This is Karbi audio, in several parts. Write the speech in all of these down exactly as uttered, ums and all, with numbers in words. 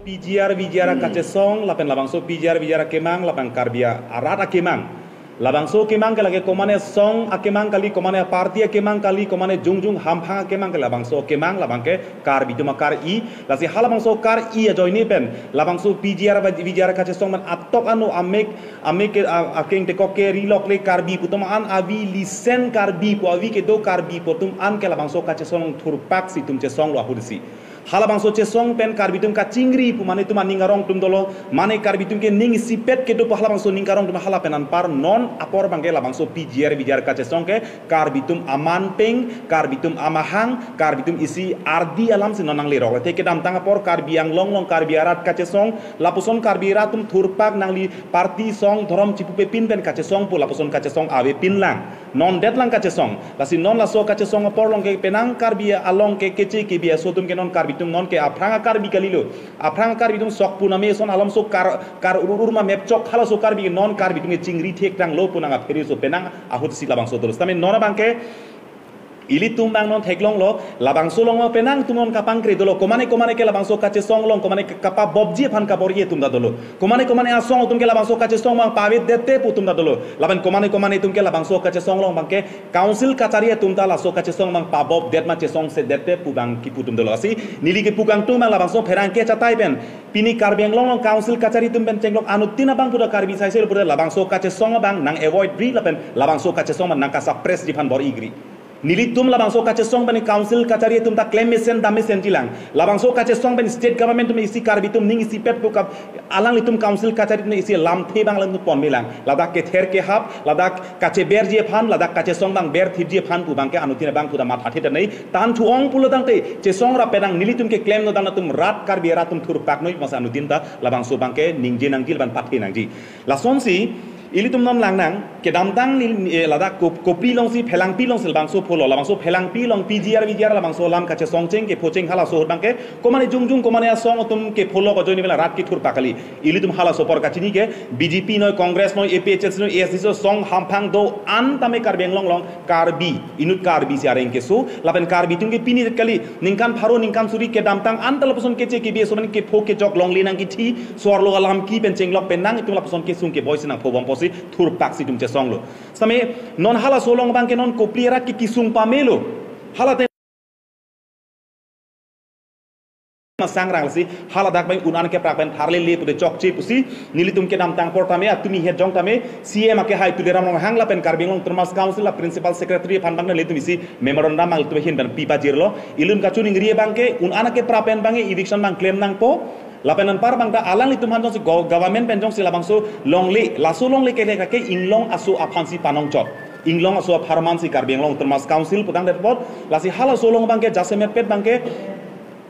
P G R V G R kachesong, lapen labangso P G R V G R akemang, lapen Karbi arat akemang. Labangso kemang ke lake komane song akemang kali, komane party akemang kali, komane jongjong hamphang akemang kali, labangso kemang, labang ke Karbi atum akar-i. Lasi halabangso kar-i ajoine pen labangso P G R V G R kachesong pen atok anu amek, amek ke, a-, akeng tekok ke rilok le Karbi pu atum an avi lisen Karbi pu avi kedo Karbi pu atum an ke labangso kachesong thurpak si itum chesonglo ahut si. Halabangso chesong pen Karbi atum kachingri pu mane itum aning arong atum dolo, mane Karbi atum ke ning isipet kedo pu halabangso ning arong atum hala pen anpar non apor abang ke labangso P G R V G R kachesong ke Karbi atum aman peng, Karbi atum amahang, Karbi atum isi ardi alam si non nanglerok. Athe kedamtang apor Karbi Anglong along Karbi arat kachesong, lapuson Karbi arat atum thurpak nangli party song dhorom chipupe pin pen kachesong pu lapuson kachesong ave pin lang. Non det lang kachesong. Lasi non laso kachesong apor along ke penang Karbi along ke keche kebi aso atum ke non Karbi atum non ke aphrang a-Karbi kalilo. Aphrang a-Karbi atum sok puname son alam so kar, kar ur ur ma mepchok halaso Karbi ke non Karbi atum ke chingri thek tanglo pu nang aphere so penang ahut si labangso dolo. Sitame non abang ke ilitum abang non theklonglo, labangso along penang atum non kapangkre dolo, komane komane ke labangso kachesong along, komane ke kapabobji aphan kabor-i atum ta dolo. Komane komane asong atum ke labangso kachesong abang pavet dette pu atum ta dolo. Lapen komane komane atum ke labangso kachesong along abang ke council kachari atum ta laso kachesong abang pabob det ma chesong se dette pu abang kipu atum dolo. Lasi neli kipu kangtung abang labangso pherangke chatai pen pini Karbi Anglong along council kachari atum pen chenglok anuttin abang puta Karbi sai sel puta labangso kachesong abang nang avoid ri lapen labangso kachesong abang nang kasuppress ji aphan bor-i gri. Nelitum labangso kachesong pen council kachari atum ta klem mesen dam mesen jilang. Labangso kachesong pen state government atum isi Karbi atum ning isipet pu kap alanglitum council kachari atum isi lamthe abang alanglitum pon melang. Ladak kether kehap, ladak kacheberji aphan, ladak kachesong abang berthipji aphan pu abang ke anuttin abang puta mathathe tanai. Tan thu-ong pulo tangte chesong rap penang nelitum ke klemno dang atum rat Karbi arat atum thurpak noi masa anuttin ta labangso abang ke ningje nangji lapen pathe nangji. Lasonsi ilitum non langnang, kedamtang neli, eh, ladak Kop-, Kopri alongsi Phelangpi alongsi labangso pholo, labangso Phelangpi along P G R V G R labangso alam kachesong cheng kepho cheng halaso ahut abang ke, komane jongjong komane asong atum kepholo ko ajoine pen la rat kethurpak kali. Ilitum halaso apor kachini ke, B J P noi, Congress noi, A P H L C noi, A S D C song hamphang do-an tame Karbi Anglong along, Karbi, inut Karbi si areng keso, lapen Karbi atum ke pini kali, ningkan pharo ningkan suri kedamtang an ta lapuson keche kebi aso mane kepho kechok longle nangkithi, so-arlo alam ki pen chenglok pen nang itum lapuson kesung keboi si nangpho bom pusi thurpak si itum chesonglo. Sitame non halaso along abang ke non Kopri arat ke kesung pamelo. Hala te masang rang si haladak abang un-an keprak pen tharle le pute chokche pusi nelitum kedamtang apor tame atumi het jong tame C E M akehai Tuliram Ronghang lapen Karbi Anglong Autonomous Council a-Principal Secretary aphan abang nelitum isi memorandum abang ilitum ahin pen pipajirlo. Ilitum kachiningri abang ke un-an keprak pen abang eviction abang klem nangpo. Lapen anpar abang ta alanglitum aphan jongsi go-, government pen jongsi labangso longle, laso longle kele kake inglong aso aphan si panongchot. Inglong aso apharman si Karbi Anglong Autonomous Council putang det apot, lasi halaso along abang ke jasemet pet abang ke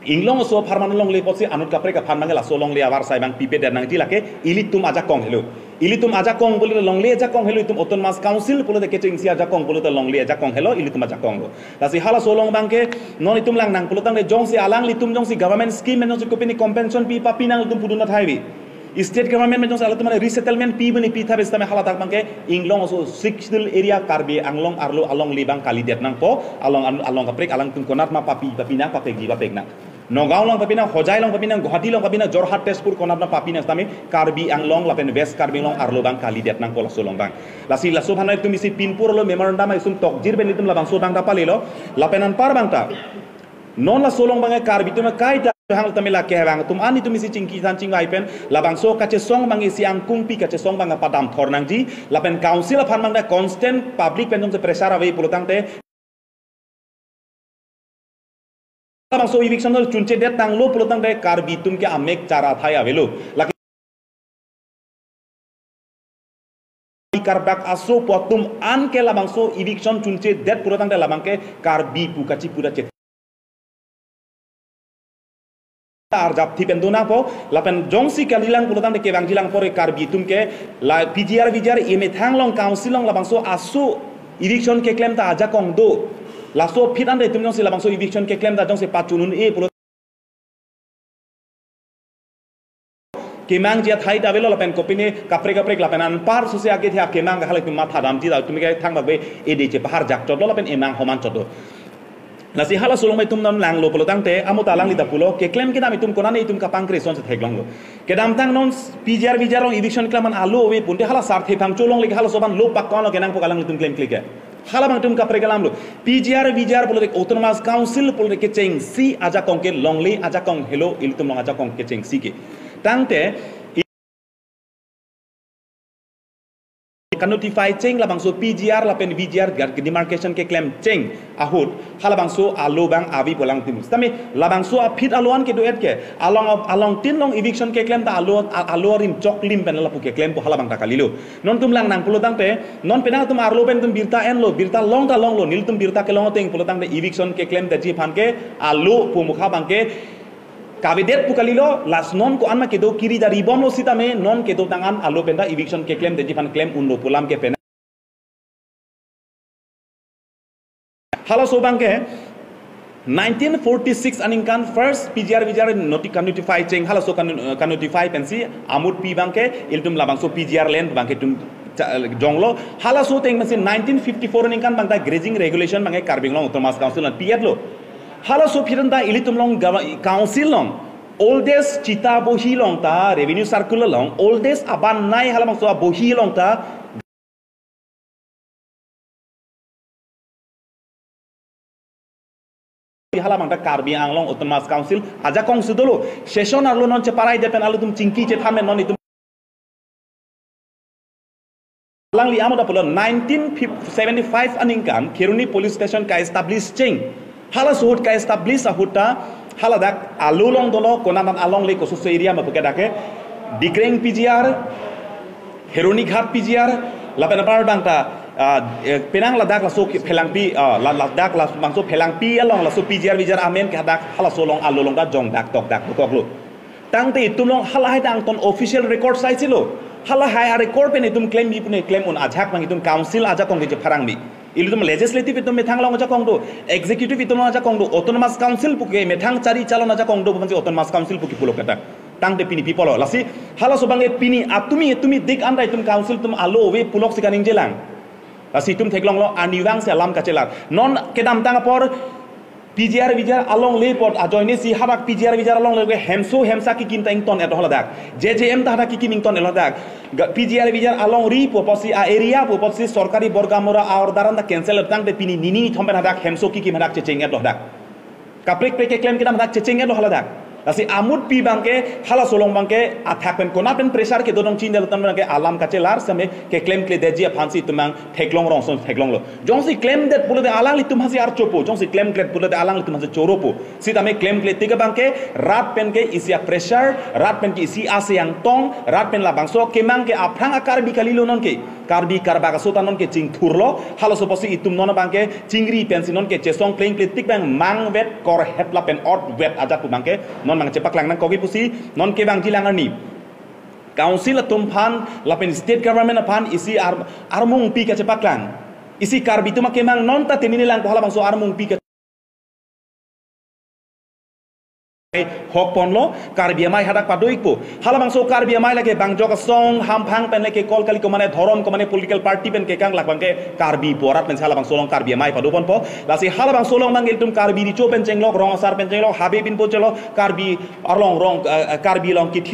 inglong aso apharman longle apotsi anut kaprek aphan abang ke laso longle avarsai abang pipe det nangji lake ilitum ajakong helo. Ilitum ajakong pulote longle ajakong helo, itum Autonomous Council pulote kechengsi ajakong pulote longle ajakong helo, ilitum ajakong lo. Lasi halaso along abang ke non itum langnang pulo tangte jongsi alanglitum jongsi government scheme pen jongsi kopine compensation pi papi nang itum pudun athai vi. State government pen jongsi alanglitum mane resettlement pi bani pi thabe sitame haladak abang ke inglong aso Sixth Schedule area Karbi Anglong arlo alongle abang kalidet nangpo, along an-, along kaprek alangtum konat ma papi papi nang papekji papek nang. Nagaon along papi nang, Hojai along papi nang, Guwahati along papi nang, Jorhat, Tezpur konat ma papi nang sitame Karbi Anglong lapen West Karbi Anglong arlo abang kalidet nangpo laso along abang. Lasi laso aphan itum isi pinpur lo memorandum itum tokjir pen itum labangso abang ta palelo. Lapen anpar abang ta non laso along abang Karbi atum kaita hang tame lake abang atum an itum isi chingki than chingvai pen labangso kachesong abang isi angkung pi kachesong abang padam thor nangji. Lapen council aphan abang ta constant public pen jongsi pressure ave pulo tangte labangso eviction lo chunche det tanglo pulo tangte Karbi atum ke amek chara thai avelo. Lake Karbi aso pu atum an ke labangso eviction chunche det pulo tangte labang ke Karbi pu kachi pura chet arjap thi pen do nangpo, lapen jongsi kalilang pulo tangte kevangjilang apor Karbi atum ke la P G R V G R emethang along council along labangso aso eviction keklem ta ajakong do. Laso aphi ante itum jongsi labangso eviction keklem ta jongsi pachun un-e pulo kemangji athai ta avelo lapen kopine kaprek kaprek lapen anpar sose ake thia kemang kahal itum matha damji ta itum ke thangbak be ede chepahar jak chotlo lapen emang homan chotlo. Lasi halaso along itum non langlo pulo tangte, amo ta alangli ta pulo, keklem kedam itum konane itum kapangkre ason si theklonglo. Kedamtang non P G R V G R along eviction keklem an alo ave pute hala sarthe phangcho longle ke halaso abang lo pak ko-an lo kenangpo alanglitum klemkle ke. Halabang itum kaprek alamlo. P G R V G R pulote Autonomous Council pulote kechengsi ajakong ke longle ajakong helo ilitum along ajakong kechengsi ke. Tangte ka-notify cheng labangso P G R lapen V G R demarcation keklem cheng ahut halabangso alo abang ave pu alangtum. Sitame labangso aphi alo an kedo-et ke along along tin along eviction keklem ta alo a- alo arim choklim pen lapu keklempo halabang ta kalilo. Non itum langnang pulo tangte non penang itum arlo pen itum birta enlo, birta long ta longlo, nelitum birta kelong ateng pulo tangte eviction keklemdetji aphan ke alo pu mukha abang ke kavedet pu kalilo, lasi non ko-an ma kedo kiri dari bomlo sitame non kedotang an alo pen ta eviction keklemdetji aphan klem unlo pu alam ke pen. Halaso abang ke nineteen forty-six aningkan first P G R V G R noti- ka-notify cheng halaso ka-, ka-notify pensi amut pi abang ke ilitum labangso P G R land abang ke itum cha- jonglo. Halaso ateng pensi nineteen fifty-four aningkan abang ta grazing regulation abang ke Karbi Anglong Autonomous Council an pi-etlo. Halaso aphi anta ilitum along gava- council along oldest chita bohi along ta revenue circle along oldest aban nei halabangso abohi along ta halabang ta Karbi Anglong Autonomous Council ajakong si dolo. Session arlo non cheparai det pen alutum chingki chethan pen non itum alangli amo ta pulo nineteen seventy-five aningkan Kheroni police station ka-establish cheng. Halaso ahut ka-establish ahut ta haladak alo along dolo konat an alongle kososo area ma pu ke dak ke Dikreng P G R, Kheroni Ghat P G R, lapen apar abang ta ah, eh, penang ladak laso ke- Phelangpi ah, la- ladak labangso Phelangpi along laso P G R V G R amen ke hadak halaso along alo along ta jongdak tokdak dokoklo. Tangte itum along halahai ta angton official record saisilo. Halahai a-record pen itum klembi pune klem un ajak abang itum council ajakong ke chepharang bi. Ilitum legislative itum methang along ajakong do, executive itum along ajakong do, autonomous council pu ke methang chari chalon ajakong do, bukan si autonomous council pu ke pulo kata. Tangte pini pi pulo. Lasi halaso abang ke pini atumi atumi dik anta itum council atum alo ave pulok si kaningjelang. Lasi itum theklonglo arnivang si alam kachelar. Non kedamtang apor P G R V G R alongle apot ajoine si hadak P G R V G R alongle ke hemso hemsa kekim ta ington-et haladak. J J M ta hadak kekim ington-et haladak. Ga- P G R V G R alongri pu apotsi a-area pu apotsi sorkari borgamura a-order anta cancel tangte pini nini nithom pen hadak hemso kekim hadak checheng-et haladak. Kaprek prek keklem kedam hadak checheng-et haladak. Lasi amut pi abang ke halaso along abang ke athak pen konat pen pressure kedo dong chin dal tan abang ke alam kachelar sitame keklemkledetji aphan si itum abang theklong rong ason theklonglo. Jongsi klemdet pulote alanglitum aphan si archopo, jongsi klemklet pulote alanglitum aphan si choropo. Sitame klemkle tik abang ke rat pen ke isi a-pressure, rat pen ke isi ase angtong, rat pen labangso kemang ke aphrang a-Karbi kalilo non ke. Karbi Karbak aso ta non ke chingthurlo, halaso apotsi itum non abang ke chingri pensi non ke chesong plengple tik abang mangvet korhet lapen otvet ajat pu abang ke non abang chepaklang nangkok-i pusi non kevangji lang arni. Council atum aphan lapen state government aphan isi ar- armung pi kachepaklang. Isi Karbi atum akemang non ta tenini lang ko halabangso armung pi ka- hok ponlo, Karbi amei hadak pado-ikpo. Halabangso Karbi amei lake bangjok asong hamphang pen lake kol kali komane dhorom komane political party pen kekang lak abang ke Karbi pu arat pensi halabangso along Karbi amei pado ponpo. Lasi halabangso along abang ilitum Karbi Recho pen chenglok, rong asar pen chenglok, habe pinpo chenglok, Karbi arlong rong eh, eh, Karbi along kithi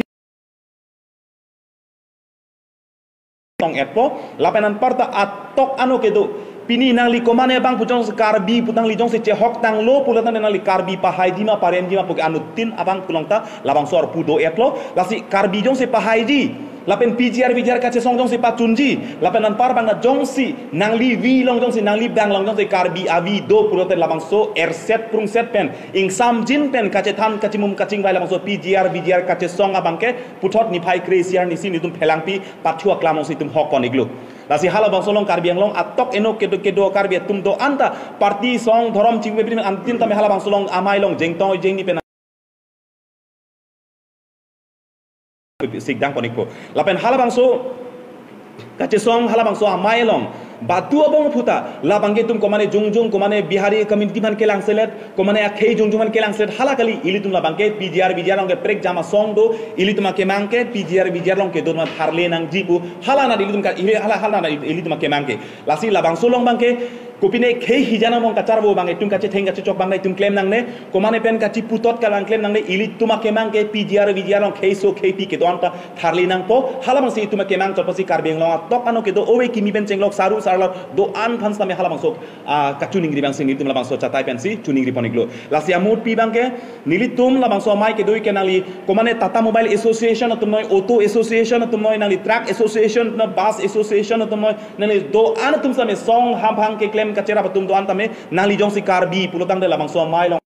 tong-etpo, lapen anparta atok ano kedo. Pini nangli komane abang pu jongsi Karbi pu nangli jongsi chehok tanglo pulo tangte nangli Karbi pahaiji ma paremji ma pu ke anuttin abang pu along ta labangso arpu do-etlo. Lasi Karbi jongsi pahaiji lapen P G R V G R kachesong jongsi pachunji lapen anpar abang na jongsi nangli vi along jongsi nangli bang along jongsi Karbi avi do pulote labangso erset prungset pen ingsamjin pen kachethan kachimum kachingvai labangso P G R V G R kachesong abang ke puthot niphai kre-isi arni si nelitum Phelangpi pathu aklam along si itum hok pon-iklo. Lasi halabangso along Karbi Anglong atok eno kedo kedo Karbi atum do-an ta party song dhorom chingve pini anuttin tame halabangso along amei along jengtong jengni pen sikdang pon-ikpo. Lapen halabangso kachesong halabangso amei along batu abong aphuta labang ke itum komane jongjong komane Bihari community aphan kelangselet komane akhei jongjong aphan kelangselet hala kali ilitum labang ke P G R V G R along ke prekjam asong do ilitum akemang ke P G R V G R along kedo ma tharle nangji pu hala na ilitum ka hala hala na ilitum akemang ke lasi labangso along abang ke Kopine khei hijan among kacharbo abang itum kachetheng kachechok abang itum klem nangne, komane pen kachiputot kalang klem nangne, ilitum akemang ke P G R V G R along khei so khei pi kedo-an ta tharli nangpo, halabangsi itum akemang chotpo si Karbi Anglong atok ano kedo ove kimi pen chenglok saru sarlar do-an aphan sitame halabangso, ah, kachiningri abangsi nelitum labangso chatai pensi chiningri pon-iklo. Lasi amut pi abang ke, nelitum labangso amei kedo-ik ke nangli, komane Tata Mobile Association atum noi, Auto Association atum noi, nangli Truck Association, na Bus Association atum noi, nangli do-an atum sitame song hamphang keklem kacherap atum do-an tame, nangli jongsi Karbi pulotangte labangso amei along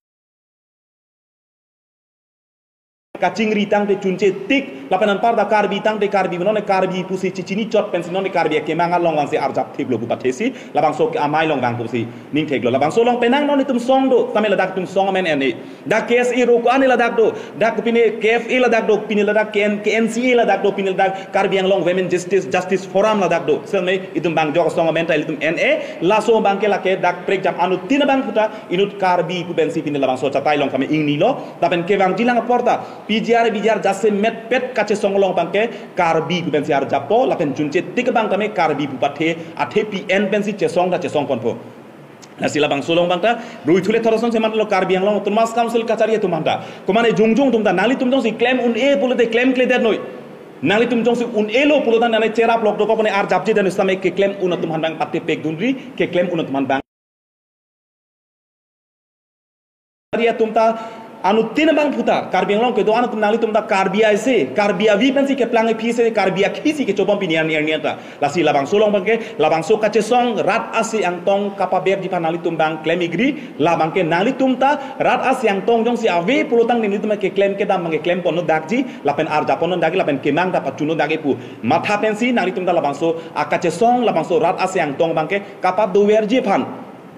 kachingri tangte chunche tik, lapen anparta Karbi tangte Karbi, non Karbi pusi chichini chot pensi non Karbi akemang along vangsi arjap thiplo pu pathesi, labangso amei along vangpo pusi ning theklo. Labangso along penang non itum song do, tame ladak itum song amen en-e. Dak K S A ro ko-an ladak do, dak pine K F A ladak do, pine ladak K N, K N C A ladak do, pine ladak Karbi Anglong Women Justice, Justice Forum ladak do. Seme itum bang jok song amen ta ilitum en-e, laso abang ke lake dak prekjam anuttin abang puta, inut Karbi pu pensi pine labangso chatai along kami ingnilo, lapen kevangjilang aporta, P G R, V G R jasemetpet kachesong along abang ke Karbi pu pensi arjappo, lapen chunche tik abang tame Karbi pu pathe, athe P N pensi chesong ta chesong ponpo. Lasi labangso along abang ta, rui thule thorosong semat lo Karbi Anglong Autonomous Council kachari atum aphan ta. Komane jongjong atum ta, nanglitum jongsi klem un-e pulote klemkledet noi. Nanglitum jongsi un-elo pulote nangli cherap lok dokok pone arjapji dan sitame keklem un atum aphan abang pate pekdunri, keklem un atum aphan abang. Kachari atum ta, anuttin abang puta, Karbi Anglong kedo-an atum nanglitum ta Karbi aise, Karbi avi pensi keplang aphi se, Karbi akhisi kechobom pini arni arni ta. Lasi labangso along abang ke, labangso kachesong rat ase angtong kapaberji aphan nanglitum abang klem-ikri, labang ke nanglitum ta rat ase angtong jongsi ave pulotang nanglitum keklem kedam abang ke klem ponnon dakji, lapen arjap ponnon dakji, lapen kemang ta pachunnon dakji pu matha pensi nanglitum ta labangso akachesong, labangso rat ase angtong abang ke kapadoverji aphan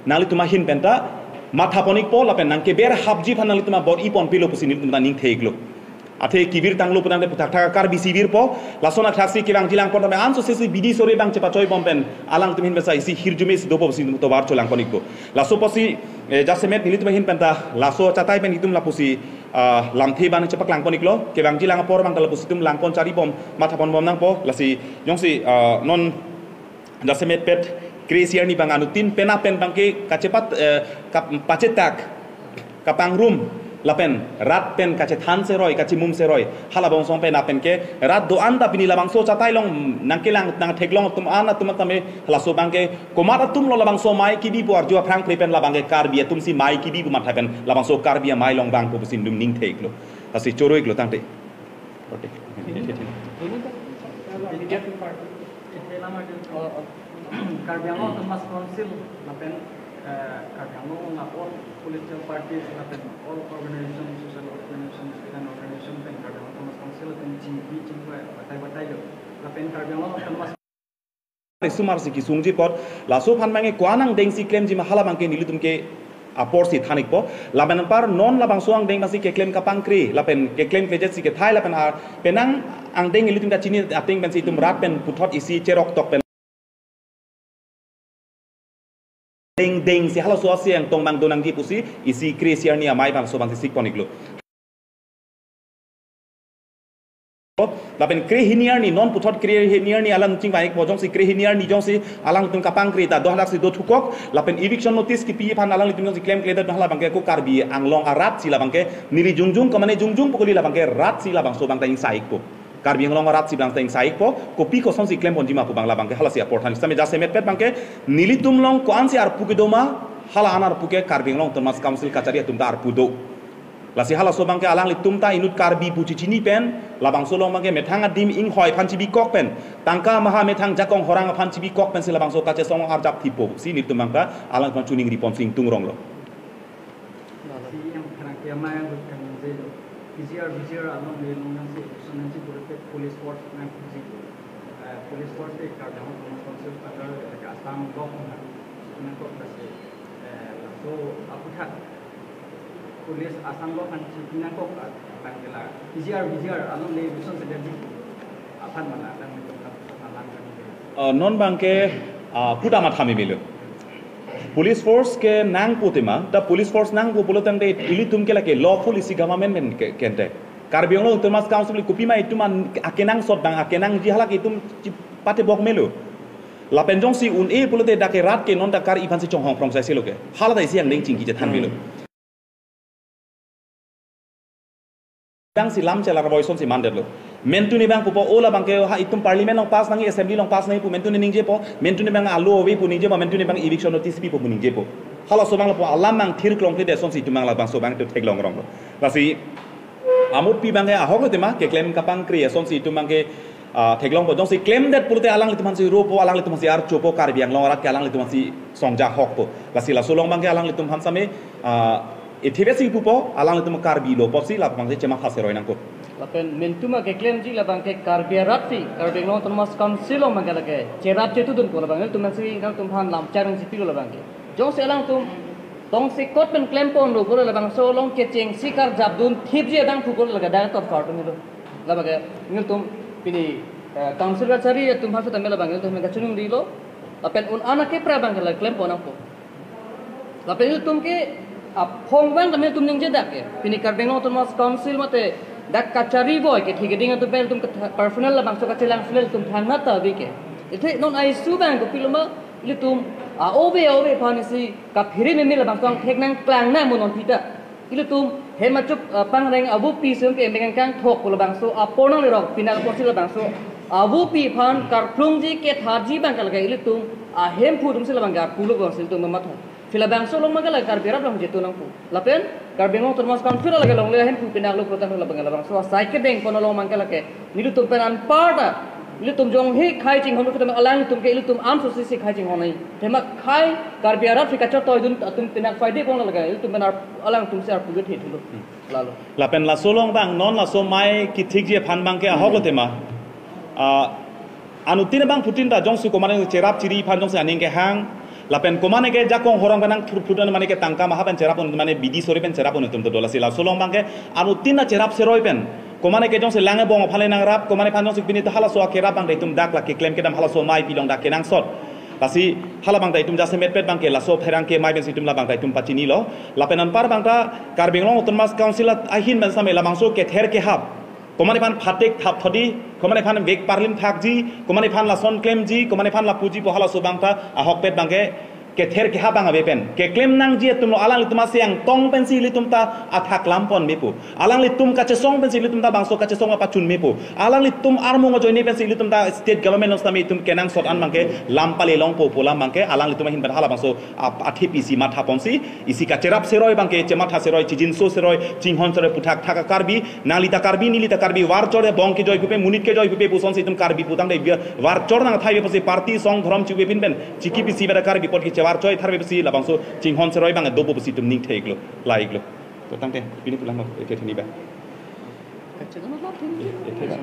nanglitum ahin pen ta matha pon-ikpo, lapen nangkeber hapji aphan nanglitum abor-i ponpilo pusi nelitum ta ning thek-iklo. Athe kevir tanglo putangte puthak thak Karbi si virpo, lason athaksi kevangjilang apor tame anso sesi bidi sore abang chepachoi bom pen, alangtum ahin pensi isi hirjume si dopo pusi nelitum tovar cholang pon-ikpo. Laso apotsi, eh, jasemet nelitum ahin pen ta, laso chatai pen itum lapusi, ah, lamthe abang chepaklang pon-iklo, kevangjilang apor abang ta lapusi itum lang pon chari bom, matha pon bom nangpo, lasi jongsi, ah, non jasemetpet kre-isi arni abang anuttin pen apen abang ke kachepat, eh, kap-, pachetak, kapangrum, lapen rat pen kachethan seroi, kachimum seroi, halabangso pen apen ke rat do-an ta pini labangso chatai along nangkelang nangtheklong atum an atum tame laso abang ke komat atum lo labangso amei kebi pu arju aphrang pre pen labang ke Karbi atum si amei kebi pu matha pen labangso Karbi amei along vangpo pusi nelitum ning thek-iklo. Lasi choro-iklo tangte. Oke. Karbi Anglong Autonomous Council lapen, eh, Karbi Anglong along all political parties lapen all organization, social organization, student organization pen Karbi Anglong Autonomous Council pen chingpi chingpi batai batai lo. Lapen Karbi Anglong Autonomous Isumar si kesungji apot, laso aphan abang ke ko-an angdeng si klemji ma hala abang ke nelitum ke apor si than-ikpo. Lapen anpar non labangso angdeng abang si keklem kapangkre, lapen keklem klejet si kethai, lapen a, penang angdeng nelitum ta chini ateng pensi itum rat pen puthot isi cherok tok pen deng deng si halaso ase angtong abang donangji pusi isi kre-isi arni amei abang so abang si sik pon-iklo. Lapen kre-hini arni, non puthot kre-hini arni alang chingvai-ikpo, jongsi kre-hini arni jongsi alangtum kapangkre ta do hadak si do thukok, lapen eviction notice kipi aphan alangtum jongsi klemkledet do hala abang ke ko Karbi Anglong arat si labang ke neli jongjong komane jongjong pu kali labang ke rat si labangso abang ta ingsai-ikpo. Karbi Anglong arat si abang ta ingsai-ikpo, kopi kosonsi klem ponji ma pu abang labang ke halasi apor than. Sitame jasemetpet abang ke nelitum along ko-ansi arpu kedo ma, hala an arpu ke Karbi Anglong Autonomous Council kachari atum ta arpu do. Lasi halaso abang ke alanglitum ta inut Karbi pu chichini pen, labangso along abang ke methang adim inghoi aphan chibikok pen, tangka maha methang jakong horang aphan chibikok pensi labangso kachesong arjap thipo si nelitum abang ta alangtum chiningri ponsi ingtung ronglo. Si yang pernah kiamai yang bukan menjadi P G R, P G R along di nong yang si, so nang si police force nang si, eh, police force di Karbi Anglong Autonomous Council pada Assam Block na, nang kok kasi, eh, so aputhak police Assam Block kan si nang kok, ah, bang kela P G R, P G R along di buson saja di aphan mana, dan itu kan malang kan. Eh, non abang ke, ah, kuda matha memelo. Police force ke nangpo tema, ta police force nangpo pulotangte ilitum ke lake lawful isi government pen ke, kente. Karbi Anglong Autonomous Council kopima itum an akenangsot abang akenangji halake itum chi-, patebok melo. Lapen jongsi un-e pulote dak ke rat ke non dak Karbi aphansi chonghong phrong sai silo ke. Hala ta isi angdeng chingki chethan Hmm. bilo. Bang si lam chelar boy son si mandetlo. Mentuni bang pupo ola bang ke ha itum parliament along pass nangji, assembly along pass nangji pu mentuni ningjepo, mentuni bang alo ave pu ningjepo, mentuni bang eviction notice pipo pu ningjepo. Halaso abang lapu alam mang thir klong ke de son si itum bang labangso bang tu theklong rong. Lasi amut pi bang ke ahok lo tema keklem kapangkri son si itum bang ke ah, theklongpo. Jongsi klemdet pulote alanglitum aphansi ropo, alanglitum aphansi archopo, Karbi Anglong arat ke alanglitum aphansi songja hokpo. Lasi laso along bang ke alanglitum aphan same, ah, ethibesi pupo, alanglitum Karbi lo apotsi labangsi chematha seroi nangpo. Lapen mentuma keklemji labang ke Karbi arat si, Karbi Anglong Autonomous Council along bang ke lake cherap chetudunpo labang, ilitum aphansi nangtum aphan lamchak nangji pilo labang ke. Jongsi alangtum tongsekot pen klem ponlo pulo labangso along kechengsi karjapdun thipji adang pukul laga dak tor far tum ilo. Labang ke nelitum pini, eh, council kachari atum aphan seta me labang nelitum kachunung rilo. Lapen un-an akepra bang ke la klem pon nangpo. Lapen nelitum ke aphong bang kami nelitum ningje dak ke. Pini Karbi Anglong Autonomous Council mate dak kachari boy ke thik ding atum pen nelitum ke personal labangso kachelang sulel tum thang nata bi ke. Ite non aisu bang kopilo ma ilitum a-ove a-ove aphan isi kaphere meme labangso angthek nangklang nang mo non pita. Ilitum hem achup, ah, pangreng abupi sum ke emeng kangthok pu labangso apor nanglerok pinak apotsi labangso abupi aphan karplungji kethaji bang ke lake ilitum ahemphu atum si labang ke arpu lo bang si ilitum mamatha. Phi labangso along bang ke lake Karbi arat along jetu nangpo. Lapen Karbi Anglong Autonomous Council lake longle ahemphu pinaklo pulote labang ke labangso asai kedeng kono along bang ke lake nelitum pen anparta ilitum jongsi khei chinghon atum alangtum ke ilitum amso si si khei chinghon nai. Tema khei Karbi arat si kachotoi dun atum pinak faide pon lake ilitum pen ar-, alangtum si arpu ke the thulo. Hmm. Lalo. Lapen laso along bang non laso amei kethikji aphan bang ke ahok lo tema. Ah, anuttin abangphutin ta jongsi komatne cherap chiri aphan jongsi aning kehang. Lapen komatne ke jakong horong pen nangthurphut mane ke tangka maha pen cherap un mane bidi sori pen cherap un atum ta do, lasi laso along bang ke anuttin ta cherap seroi pen. Komatne ke jongsi lang ebong aphan le nangrap, komatne aphan jongsi pini ta halaso akerap bang ta itum dak la keklem kedam halaso amei pi along dak kenangsot. Lasi hala bang ta itum jasemet pet bang ke laso pherangke amei pensi itum labang ta itum pachinilo. Lapen anpar bang ta Karbi Anglong Autonomous Council ahin pen same labangso kether kehap. Komatne aphan phatik thap thodi, komatne aphan vek parlim thakji, komatne aphan lason klemji, komatne aphan lapuji pu halaso bang ta ahokpet bang ke kether kehap bang ave pen. Keklem nangji atumlo alanglitum asi angtong pensi ilitum ta athak lam pon mepo. Alanglitum kachesong pensi ilitum ta bangso kachesong apachun mepo. Alanglitum armung ajoine pensi ilitum ta state government along sitame itum kenangsot an bang ke lam pale longpo pu alam bang ke alanglitum ahin pen halabangso ap-, athe pisi matha ponsi isi kacherap seroi bang ke chematha seroi chijinso seroi chinghon seroi puthak thak a-Karbi nangli ta Karbi, neli ta Karbi, varchor ya bong kejoi pupe, monit kejoi pupe, puson si itum Karbi putangte biar varchor nangthai pusi party song dhorom chive pin pen, chiki pisi beda Karbi apot kechevarchoi tharve pusi labangso chinghon seroi bang dopo pusi itum ning thek lo, laik lo. To tangte, pini pulang lo, eke thini ba. Kacang amat lah, thini. Eke ba.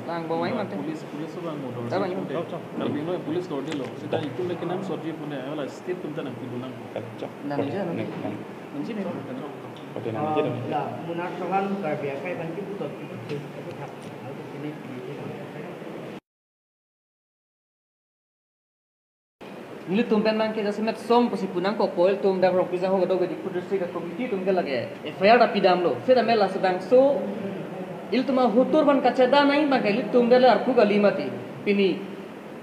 Lang bawai mate. Pulis, pulis orang mau dorong. Tama ni. Karbi lo pulis dorong lo. Sita itum lagi nam sorji punya, ayolah state tum tanang pidunang. Kacang. Nang aja, nang. Nang, nang. Nang sini. Oke, nang aja dong. Ah, ya, Munnar Chauhan Karbi akhai ban kipu tot kipu tot, kipu thak. Lalu sini, sini. Nelitum pen bang ke jasemet song pusi punang kok poil tum dak Rongpi Jangho kadok ke Diphu district a-committee tum ke lake F I R ta pidamlo. Sita mela sedang so ilitum ahutur ban kacheda nang bang ke ilitum dele arpu kali mati. Pini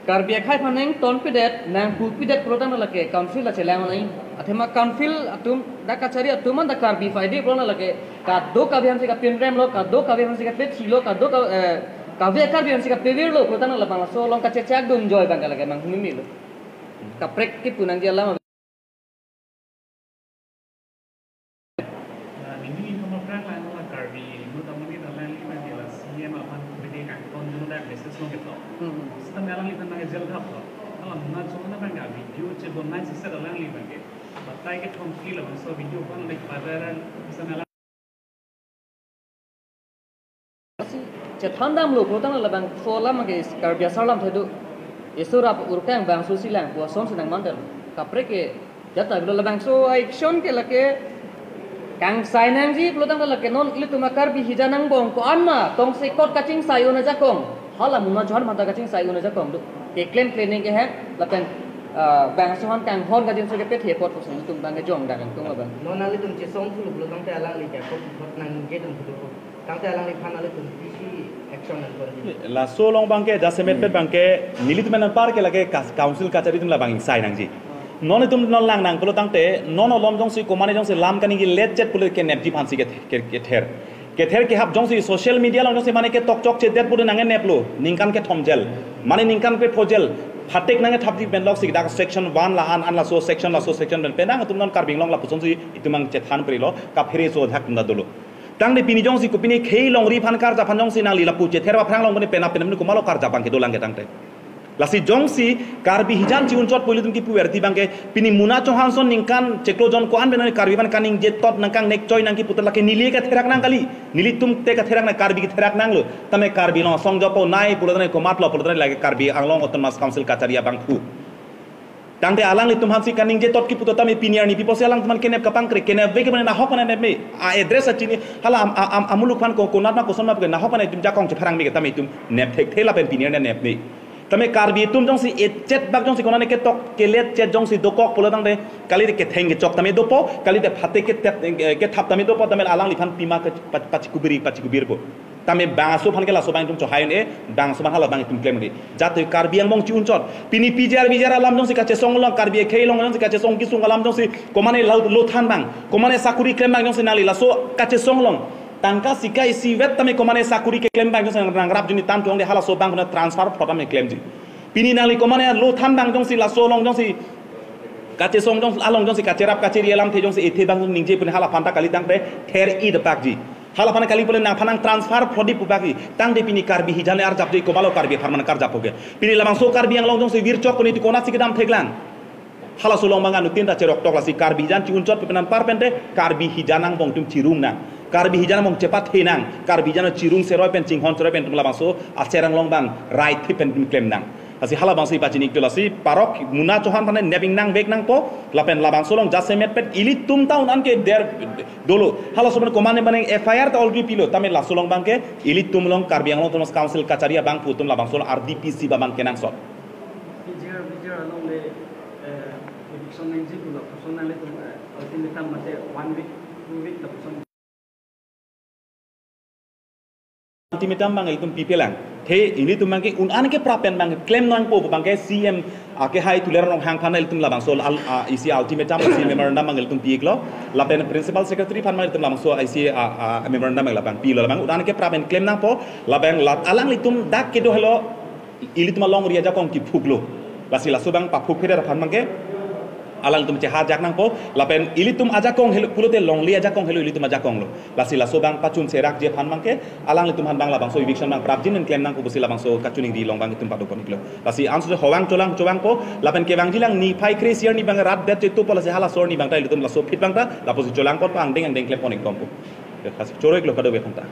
Karbi akhai aphan nangtonpidet, nangpupidet pulotangte lake council ta chelang nang. Athema council atum dak kachari atum an dak Karbi faide pulotangte lake kadokave aphansi kapinremlo, kadokave aphansi kapethilo, kadok, eh, kave Karbi aphansi kapevirlo pulotangte labangso along kachechak dunjoi bang ke lake manghumimilo. Kaprek kipu nangji alam. Ya, nini itum aphrang lang la Karbi, nu tamuni ta lang li bang ke la C M aphan pede kangton nu dak message lo gitu. Hmm. Sita melang li bang ke jail thaplo. Kalau Munnar Chauhan bang ke video chebonai sisa lang li bang ke. Batai kethom kli labangso video aphan like viral sita melang. Lasi chethan damlo pulotangte labangso alam ke Karbi asar lamthe do. Isor ap urkang bangso si lang, puson si nang mandel. Kaprek ke jata bilo labangso action ke lake kangsai nangji pulotangte lake non ilitum a-Karbi hija nangbong ko-an ma tongsekot kachingsai un ajakong. Hala Munnar Chauhan aphan ta kachingsai un ajakong do. Keklem klemnang ke he lapen, ah, bangso aphan kanghon kajinso kepethe apot pusi ilitum bang kejong dak kangtung labang. Non nanglitum chesong thulu pulotangte alangli ke kok thot nangje dun thulu. Tangte alangliphan nanglitum pisi action Laso along abangke jasemet pet abangke nelitum anpar ke lake kas-, council kachari atum labang ingsai nangji. Non itum non lang nang pulo tangte non alom jongsi komane jongsi lam kaningje letchet pulo kenepji aphansi ke, ke, kether. Kether kehap jongsi social media along jongsi mane ketok chokchedet pulo nangneplo ningkan kethom jel. Mane ningkan kepho jel. Phatek nangkethapji pen loksi dak section one la-an, an laso section, laso section pen penang atum non Karbi Anglong lapusonsi itum ang chethan prilo kaphere so dhak atum ta dolo. Tangte pini jongsi ko pini khei longri aphan karja aphan jongsi nangli lapu chether aphrang along pini penap penap ni komatlo karja abangke dolang ke tangte. Lasi jongsi Karbi hijan chi-unchot pu ilitum kipu verti abangke pini Mona Chauhan ason ningkan chiklo jon ko-an pen Karbi aphan kaningje tot nangkangnek choi nang kipu tot lake neli katherak nang kali. Nelitum te katherak nang, Karbi katherak nanglo. Tame Karbi Anglong asong jopo nai pulo tangte komatlo pulo tangte lake Karbi Anglong Autonomous Council kachari abangphu. Tangte alanglitum aphansi kaningje tot kipu tot tame pini arni pi apotsi alangtum aphan kenep kapangkre, kenep ve ke mane nahok mane nep me. A address achini hala am, am, am, amuluk aphan ko konat ma koson ma puke nahok mane itum jakong chepharang me ke tame itum nep thekthe lapen pini arni nep me. Tame Karbi atum jongsi etchet bak jongsi konane ketok keletchet jongsi dokok pulo tangte kalite ketheng kechok tame dopo, kalite phatek ketep, eh, kethap tame dopo, tame alangliphan pima ke pa-, pachikubiri pachikubirpo. Tame bangso aphan ke laso abang itum chohai un-e, bangso abang hala abang itum klem un-e. Jate Karbi angbong chi-unchot. Pini P G R V G R alam jongsi kachesong along, Karbi akhei along jongsi kachesong kisung alam jongsi komane lau lo than abang, komane sakuri klem abang jongsi nangli laso kachesong along tangka sika isivet tame komane sakuri keklem abang jongsi nangrap juni tam chong de halaso abang kona transfer photo me klemji. Pini nangli komane lo than abang jongsi laso along jongsi kachesong jong along jongsi kacherap kacheri alamthe jongsi ethe abang ningje pun hala aphan ta kali tangte ther-i depakji. Hala aphan kali pulo nangphan nang transfer photo pu bagi. Tangte pini Karbi hijan arjapji komatlo Karbi apharman karjap oke. Pini labangso Karbi Anglong jongsi virchok puni ti konatsi kedam theklang. Halaso along abang anuttin ta cheroktok lasi Karbi hijan chi-unchot pen anpar pente Karbi hijan angbong itum chirung nang. Karbi hijan angbong chepathe nang. Karbi hijan chirung seroi pen chinghon seroi pen itum labangso acherang along abang right thip pen itum klem nang. Lasi hala abangsi pachini ikto lasi parok Mona Chauhan aphan nep ingnang vek nangpo lapen labangso along jasemet pet ilitum ta un-an ke der dolo. Halaso pen komane mane F I R ta already pilo tame laso along abangke ilitum along Karbi Anglong Autonomous Council kachari abangphu atum labangso along R D P C abang kenangsot. P G R, P G R along le, eh, eviction nangji pu lapuson nanglitum, eh, ultimatum mate one week, two week lapuson. Ultimatum abang ilitum pipelang. The ilitum abangke un-an keprap pen abang klem nangpo abangke C M, ah, kehai Tuliram Ronghang aphan ilitum labangso al, ah, isi ultimatum isi memorandum abang ilitum pi-iklo. Lapen Principal Secretary aphan abang ilitum labangso isi, ah, ah, memorandum abang labang pilo labang un-an keprap pen klem nangpo. Lapen la, alanglitum dak kedo helo ilitum alongri ajakong kiphuklo. Lasi laso abang paphuk phere aphan abangke alanglitum chehajak nangpo. Lapen ilitum ajakong helo pulote longle ajakong helo ilitum ajakong lo. Lasi laso abang pachun serakji aphan abangke alanglitum aphan abang labangso eviction abang prapjin pen klem nangpo pusi labangso kachiningri along abang itum padopon-iklo. Lasi anso howang cholang chowangpo lapen kevangjilang niphai kre-isi arni abang rat det chetupo lasi halaso arni abang ta ilitum laso aphi abang ta lapusi cholangponpo angdeng angdeng klempon-ikponpo. Lasi choro-iklo kadokave aphan ta.